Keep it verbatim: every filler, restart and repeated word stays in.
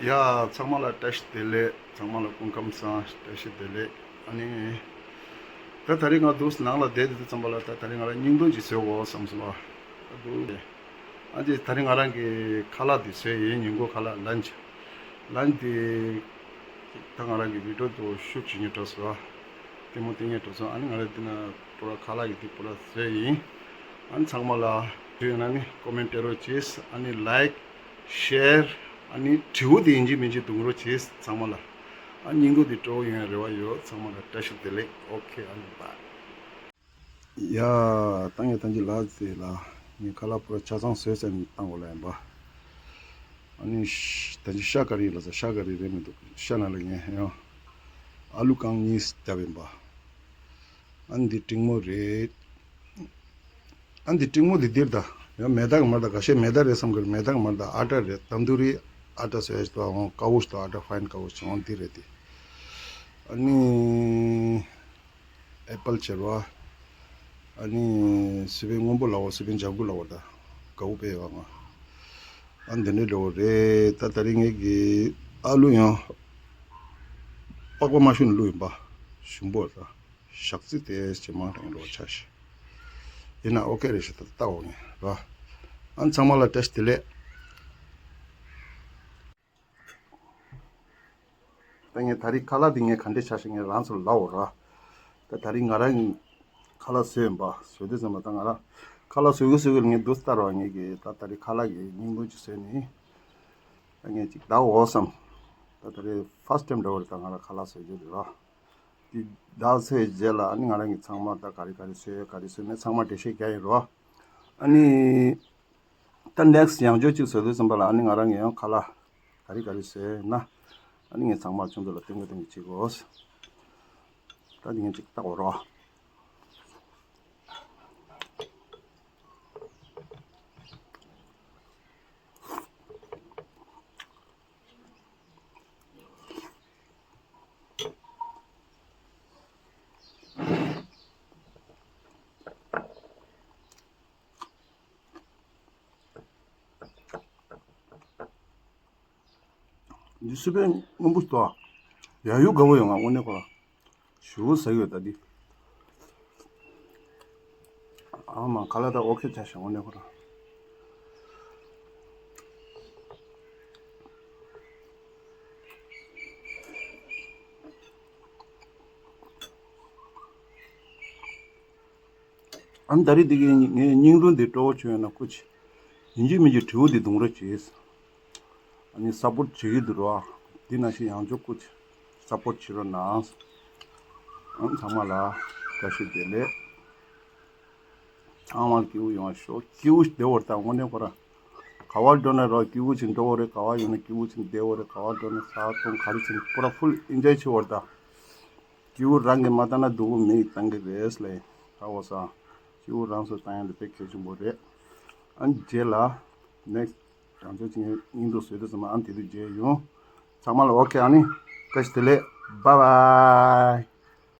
ཡ། ཚང་མ་ལ་བཀྲ་ཤིས་བདེ་ལེགས། ཚང་མ་ལ་སྐུ་ཁམས་བཟང་། བཀྲ་ཤིས་བདེ་ལེགས། ཨ་ནི། ད་ད་རེས་ང་འདུག་ནང་ལ་བསྡད་དེ་དུས་ཙམ་པ་ལ། ད་ད་རེས་ང་ལ་སྙིང་དོན་ཅིག་བཟོས་འོ་བསམ་སོང་བ། ད་འདུག་ཨ་ཅེ། ད་རེས་ང་རང་གི་ཁ་ལག་འདི་བཟོས་ཡིན། ཉིན་གུང་ཁ་ལག་ལན་ཅི། ལན་འདི། ད་ང་རང་གི་བི་ཌིའོ་དུ་ཤུཊ་བྱེད་ཉེ་འགྲོ་སོང་བ། ལྟད་མོ་བལྟས་ཉེ་འགྲོ་སོང་། ཨ་ནི་ང་རང་འདི་ན་པུ་ར་ཁ་ལག་གི་འདི་པུ་ར་བཟོས་ཡིན། ཨ་ནི་ཚང་མ་ལ་དུས་ཡིན་ན་ནི་ཀོ་མེན་ཊི་སྤྲད་རོགས་གྱིས། ཨ་ནི་ལའིཀ། ཤེར། ཨ་ནི་དྲི་བ་དེ་ཡིན་གཅིག་མིན་གཅིག་གཏོང་རོགས་གྱིས་ཚང་མ་ལ། ཨ་སྙིང་སྟོབས་དེ་སྤྲོ་བོ་ཡོང་ཡ་རེ་བ་ཡོད། ཚང་མ་ལ་བཀྲ་ཤིས་བདེ་ལེགས། ཨོ་ཁེ། ཨ་ནི་བཱའི། ཡ། ད་ངས་ད་ཅི་ལ་ཟེར་ལ། ངས་ཁ་ལག་པུ་ར་ཆ་ཚང་བཟོས་ཟིན་བཏང་དགོས་ལ་ཡིན་པ། ཨ་ནི་ཤ། ད་ཅི་ཤ་ཀ་རི་ལ་ཟ། ཤ་ཀ་རི་རེད་མི་འདུག་ཤ་ནང་ལ་ངས་ཡང་ཨ་ལུ་རྐང་གཉིས་བརྒྱབ་ཡིན་པ། ཨ་ནི་འདི་ཀྲིང་མོ་རེད། ཨ་འདི་ཀྲིང་མོ་འདི་འདིར་ད། ཡང་མེ་ཏོག་མར་ད། འགའ་ཤས་མེ་ཏོག་རེད་བསམ་གི་རེད། མེ་ཏོག་མར་ད། ཨ་ཊ་རེད། ཏན་དུ་རི་ཨ་ཊ་བཟོས་ཡ་ཞིག་འདུག་ཨ་འོང་ཀ་ཝུཤ་དང་ཨ་ཊ་ཕའིན་ཀ་ཝུཤ་འོང་འདི་རེད་དེ། ཨ་ནི་ཨེ་པལ་བྱེར་བ། ཨ་ནི་སི་པན་སྔོན་པོ་ལ་འོ། སི་པན་ལྗང་གུ་ལ་འོ། ད་གའུ་པེ་བ་ང་། ཨ་འདི་འདྲའི་ལོ་རེད། ད་ད་རིང་ངེད་ཀྱི་ཨ་ལུ་ཡང་པགས་པ་མ་ཞུ་ནས་བླུགས་ཡིན་པ། ཞུམ་པོ་ད། ཞག་རྩི་དེ་ཇེ་མང་དྲགས་ལོ་ཆ་ཤི། ཡིན་ན་ཨོ་ཁེ་རེད་ཤག་ད་ལྟ་འོ་ངས་ར། ཨ་ཚང་མ་ལ་བཀྲ་ཤིས་བདེ་ལེགས། ད་ངས་ད་རེས་ཁ་ལག་འདི་ངས་ག་འདྲས་ཆགས་ཤག་ངས་རང་ཚོར་ལབ་འོ་ར། ད་ད་རེས་ང་རང་གི་ཁ་ལག་བཟོས་ཡིན་པ། བཟོས་དུས་ཙམ་པ་ད་ང་རང་ཁ་ལག་བཟོ་གི་བཟོ་གི་ངས་འདུག་ལྟ་རོགས། ངས་ཀྱི་ད་ད་རེས་ཁ་ལག་གི་སྙིང་དོན་ཅིག་བཟོས་ནས། ད་ངས་ཅིག་ད་འོ་བསམ། ད་ད་རེས་ཕར་སི་ཊེམ་འདྲ་བོ་རེད། ད་ང་རང་ཁ་ལག་བཟོ་རྒྱུ་རེད་ར། འདི་བདག་ཚོའི་རྗེས་ལ་ཨ་ནི་ང་རང་གིས་ཚང་མ་ད་ག་རེ་ག་རེ་བཟོས་ཡོད། ག་རེ་བཟོས་མེད་ཚང་མ་འགྲེལ་བཤད་རྒྱག་ཡིན་རོ། ཨ་ནི་ད་ནེག་སི་ཡང་བསྐྱར་གཅིག་བཟོ་དུས་ཙམ་པ་ལ་ཨ་ནི་ང་རང་གིས་ཡང་ཁ་ལག་ག་རེ་ག་རེ་བཟོས་ཡོད་ན་ཨ་ནི་ངས་ཚང་མ་ཁྱོད་ཚོ་ལ་སྟོན་གི་སྟོན་གི་བྱེད་དགོས། ད་འདི་ངས་གཅིག་བལྟ་དགོས་རོ། འདི་སི་པན་སྔོན་པོ་ཞིག་འདུག་ཡ་ཡུ་དགའ་བོ་ཡོང་ང་། དངོས་གནས་ཁོ་རང་ཞུ་ཟ་གི་ཡོད་ད་འདི། ཨ་མ་ཁ་ལག་ད་ཨོ་ཁེ་ཆ་ཤག་དངོས་གནས་ཁོ་རང་། ཨ་ནི་ད་རེས་འདི་གའི་ངའི་སྙིང་དོན་འདི་སྤྲོ་བོ་བྱུང་ཡོད་ན་སྐུ་མཁྱེན། ཡིན་གཅིག་མིན་གཅིག་དྲི་བ་འདི་གཏོང་རོགས་གྱིས། ཨ་ནི་སབ་པོར་བྱེད་ཀྱི་འདུག་རོགས། འདི་ནང་བཞིན་ཡང་བསྐྱར་སྐུ་མཁྱེན་སབ་པོར་བྱེད་རོགས་གནང་། ཨ་ནི་ཚང་མ་ལ་བཀྲ་ཤིས་བདེ་ལེགས། ཚང་མ་ལ་སྐྱིད་པོ་ཡོང་བ་ཤོག་སྐྱིད་པོ་ཞིག་བསྡད་འོར་དང་དངོས་གནས་ཁོ་རང་ག་བར་འགྲོ་ན་རོགས་སྐྱིད་པོ་ཞིག་འགྲོ་འོ་རེད། ག་བར་ཡོང་ན་སྐྱིད་པོ་ཞིག་བསྡད་འོ་རེད། ག་བར་འགྲོ་ན་ས་སྟོང་ག་རེ་བྱས་ན་པུ་ར་ཕུལ་ཨིན་ཇོའི་བྱེད་འོར་དང་། སྐྱིད་པོ་རང་གིས་མ་བཏང་ན་སྡུག་པོ་མི་ཡིས་བཏང་གི་རེད་ལེ། ཧ་གོ་སོང་། སྐྱིད་པོ་རང་ཚོ་བཏང་ཡ་ལ་དཔེ་གལ་ཆེན་པོ་རེད། ཨ་ནི་རྗེས་ལ་ནེག་སི་ཊི་ཡང་བསྐྱར་གཅིག་སྙིང་སྡུག་བཟོས་དུས་ཙམ་པ་ཨ་ནི་དེ་དུས་མཇལ་ཡོང་། ཚང་མ་ལ་ཨོ་ཁེ། ཨ་ནི་བཀྲ་ཤིས་བདེ་ལེགས། བཱའི་བཱའི།